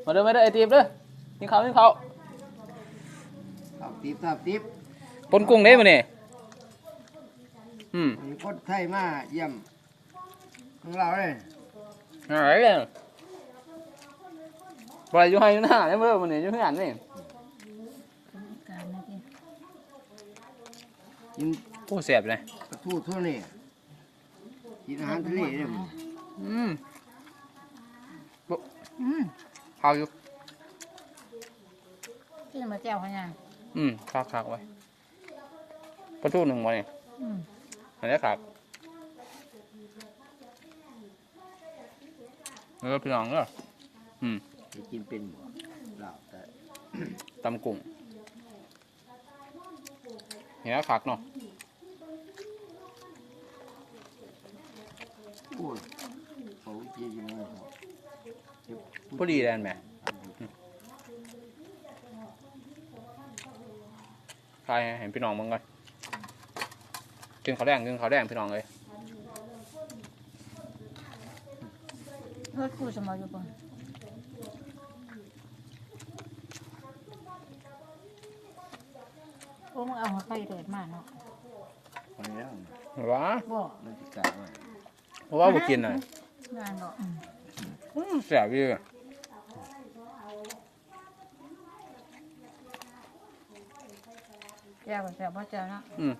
ມາເດີ ມາເດີ ໄອ້ຕີບເດີ ກິນເຂົ້າ ກິນເຂົ້າ ເຂົ້າຕີບ ເຂົ້າຕີບ ປົນກຸ້ງເດ້ມື້ນີ້ ອືມ ມີຄົນໄທມາຢ້ຽມ ຂອງລາວເດ້ ຫາຍເດ້ ບໍ່ໄດ້ຢູ່ໄຮ່ຢູ່ນາເດ້ມື້ນີ້ ຢູ່ເຮືອນນີ້ ການນະຕິ ກິນ ໂອ້ ແຊບເດ້ ປາທູໂທນີ້ ກິນອາຫານທະເລເດ້ ອືມ ບໍ່ ອືມ ຄາວຢູ່ ກິນມາແຈ່ວຂະຫຍັງ ອືມ ຄັກໆ ເວີຍ ປາທູໜຶ້ງບໍ່ນີ້ ອືມ ອັນນີ້ຄັກ ເດີພີ່ນ້ອງເດີ ອືມ ໄດ້ກິນເປັນບໍ່ ລາວແຕ່ ຕຳກຸ້ງ ແຮງຄັກເນາະ ໂອ້ຍ ເຂົາເຈັບຢູ່ນີ້ ພໍດີແລ້ວແມ່ ອືມ ຖ່າຍໃຫ້ ໃຫ້ພີ່ນ້ອງເບິ່ງກ່ອນ ກິນເຂົ້າແລງ ກິນເຂົ້າແລງ ພີ່ນ້ອງເອີຍ ເອີ ກູສະມາຢູ່ບໍ່ ໂອ້ ມຶງເອົາໄຟແດດມາເນາະ ໄປແລ້ວ ຫວາ ບໍ່ ມັນຊິກາມາ ເພາະວ່າບໍ່ກິນນະ ງານເນາະ ອືມ ອືມ ແຊບຢູ່ ແຈ່ວກໍແຊບ ບໍ່ແຈ່ວເນາະ ອືມ